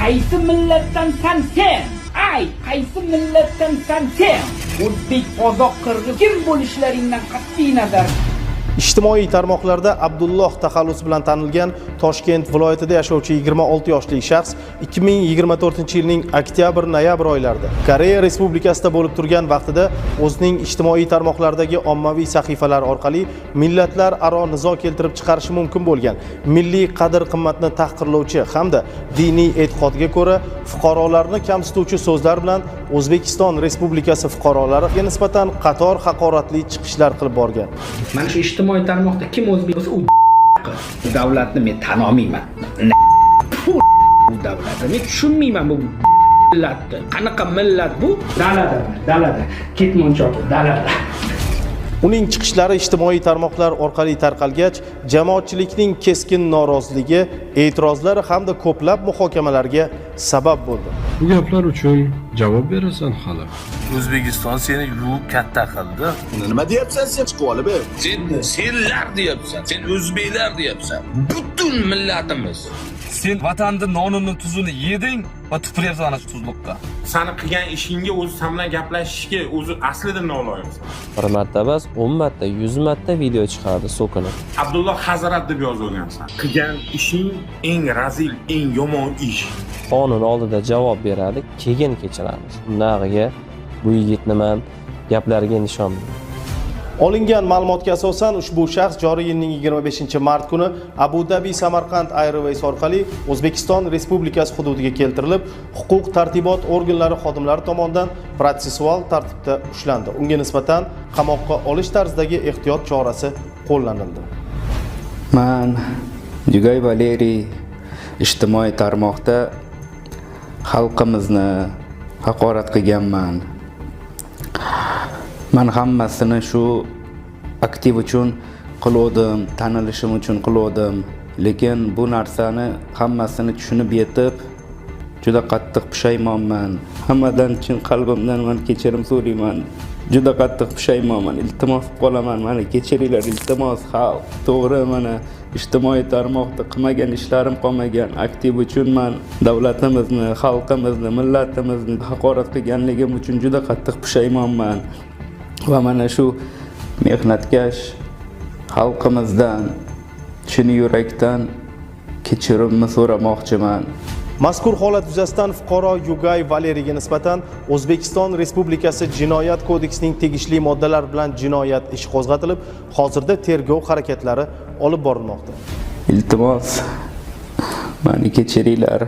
Qaysi millatdansan sen? Ay, qaysi millatdansan sen? O'zbek, qozoq, qirg'iz kim bo'lishlaringdan qat'iy nazar. Ijtimoiy tarmoqlarda Abdulloh taxallusi bilan tanilgan Toshkent viloyatida yashovchi 26 yoshli shaxs 2024-yilning oktyabr-noyabr oylarida Koreya Respublikasida bo'lib turgan vaqtida o'zining ijtimoiy tarmoqlardagi ommaviy sahifalar orqali millatlararo nizo keltirib chiqarishi mumkin bo'lgan milliy qadr-qimmatni tahqirlovchi hamda diniy e'tiqodga ko'ra fuqarolarni kamsituvchi so'zlar bilan O'zbekiston Respublikasi fuqarolariga nisbatan qator haqoratli chiqishlar qilib borgan. Mana shu ijtimoiy tarmoqda kim o'zbek bo'lsa, u davlatni men tan olmayman. Bu davlatni men tushunmayman, bu millatni. Qanaqa millat bu? Dalada, dalada. Ketmon chopib dalada. Uning chiqishlari ijtimoiy tarmoqlar orqali tarqalgach, jamoatchilikning keskin noroziligi, e'tirozlari hamda ko'plab muhokamalarga sabab bo'ldi. Bu gaplar uchun javob berasan hali. O'zbekiston seni yuvib katta qildi. Nima deyapsan sen, chiqib olib? Sen senlar deyapsan. Sen o'zbeklar deyapsan. Butun millatimiz. Sen vatanni nonini, tuzini yeding va tupuryapsan ana shu tuzliqqa. Sani qilgan ishingga o'zi, san bilan gaplashishga o'zi aslida noloyiqsan. Bir marta emas, 10 marta, 100 marta video chiqardi so'kinib. Abdulloh Hazrat deb yozilgansan. Qilgan ishing eng razil, eng yomon ish. Qonun oldida javob beradi, keyin kechiramiz. Bundag'iga bu yigitni man gaplariga endi ishonmayman. Olingan ma'lumotga asosan, ushbu shaxs joriy yilning 25-mart kuni Abu Dabi Samarqand Airways orqali O'zbekiston Respublikasi hududiga keltirilib, huquq tartibot organlari xodimlari tomonidan protsessual tartibda ushlandi. Unga nisbatan qamoqqa olish tarzidagi ehtiyot chorasi qo'llanildi. Man Yugay Valeriy ijtimoiy tarmoqda xalqimizni haqorat qilganman. Man hammasini shu aktiv uchun qiluvdim, tanilishim uchun qiluvdim. Lekin bu narsani hammasini tushunib yetib, juda qattiq pushaymonman. Hammadan chin qalbimdan man kechirim so'rayman. Juda qattiq pushaymonman. Iltimos qilib qolaman, mani kechiringlar, iltimos, xalq. To'g'ri, mana ijtimoiy tarmoqda qilmagan ishlarim qolmagan. Aktiv uchun man davlatimizni, xalqimizni, millatimizni haqorat qilganligim uchun juda qattiq pushaymonman. Va mana shu mehnatkash xalqimizdan chin yurakdan kechirimni so'ramoqchiman. Mazkur holat yuzasidan fuqaro Yugay Valeriyga nisbatan O'zbekiston Respublikasi Jinoyat kodeksining tegishli moddalari bilan jinoyat ishi qo'zg'atilib, hozirda tergov harakatlari olib borilmoqda. Iltimos, mani kechiringlar.